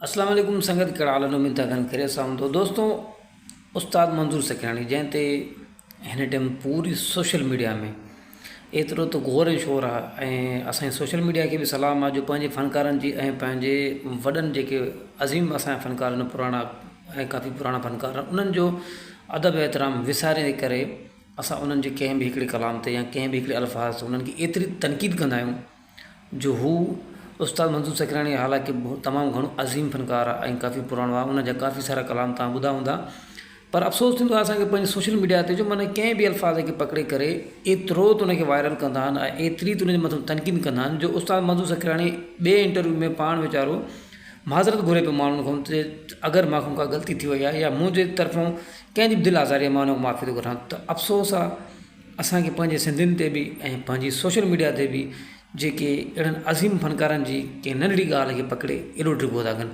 اسلام عليڪم سنگت ڪهڙا حال آهن اميد ٿا ڪن خيريت سان هوندو دوستو استاد منظور سکياڻي جنهن تي هن ٽائيم پوري سوشل ميڊيا ۾ ايترو ته غور ۽ شور آهي ۽ اسانجي سوشل ميڊيا کي به سلام آهي جو پنهنجي فنڪارن جي ۽ پنهنجي وڏن جيڪي عظيم اسانجا فنڪار آهن پراڻا ۽ ڪافي پراڻا فنڪار آهن انهن جو ادب احترام وساري ڪري اسان انهن جي ڪنهن به هڪڙي ڪلام تي يا ڪنهن به هڪڙي الفاظ تي انهن کي ايتري تنقيد ڪندا آهيون جو هو استاد منظور سکراڻي حالانڪه تمام گهڻو عظيم فنڪار آهي ۽ ڪافي پراڻو آهي ان جا ڪافي سارا ڪلام توهان ٻڌا هوندا پر افسوس ٿيندو آهي اسانکي پنهنجي سوشل ميڊيا تي جو معنی ڪنهن به الفاظ کي پڪڙي ڪري ايترو ته ان کي وائرل ڪندا آهن ۽ ايتري ته ان جي مٿان تنقيد ڪندا آهن جو استاد منظور سکراڻي ٻئي انٽرويو ۾ پاڻ ويچارو معذرت گهري پيو ماڻهن کان ته اگر مان کان ڪا غلطي ٿي وئي آهي يا منهنجي طرفون ڪنهن جي به دل آزاري آهي مان ان کان معافي ٿو گهران ته افسوس آهي اسان کي پنهنجي سنڌين تي به ۽ پنهنجي سوشل ميڊيا تي به جيڪي اهڙن عظيم فنڪارن جي ڪنهن ننڍڙي ڳالهه کي پڪڙي ايڏو ڊگهو ٿا ڪن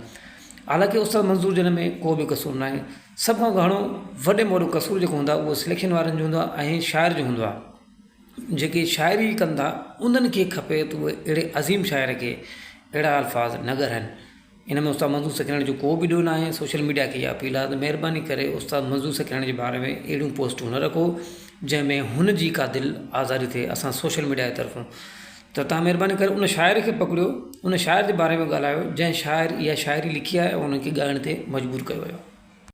حالانڪه استاد منظور جن ۾ ڪو به قصور ناهي سڀ کان گهڻو وڏي ۾ وڏو قصور جيڪو هوندو آهي اهو سليڪشن وارن جو هوندو آهي ۽ شاعر جو هوندو آهي جيڪي شاعري ڪن ٿا انهن کي کپي ته اهي اهڙي عظيم شاعر کي اهڙا الفاظ نه ڳالهائن ان ۾ استاد منظور سکيراڻي جو ڪو به ڏوهه ناهي، سوشل ميڊيا کي اها اپيل آهي ته مهرباني ڪري استاد منظور سکيراڻي جي باري ۾ اهڙيون پوسٽون نه رکو جنهن ۾ هن جي ڪا دل آزاري ٿئي اسان سوشل ميڊيا جي طرفون ته توهان مهرباني ڪري ان شاعر کي پڪڙيو ان شاعر جي باري ۾ ڳالهايو جنهن شاعر اها شاعري لکي آهي ۽ ان کي ڳائڻ تي مجبور ڪيو ويو آهي.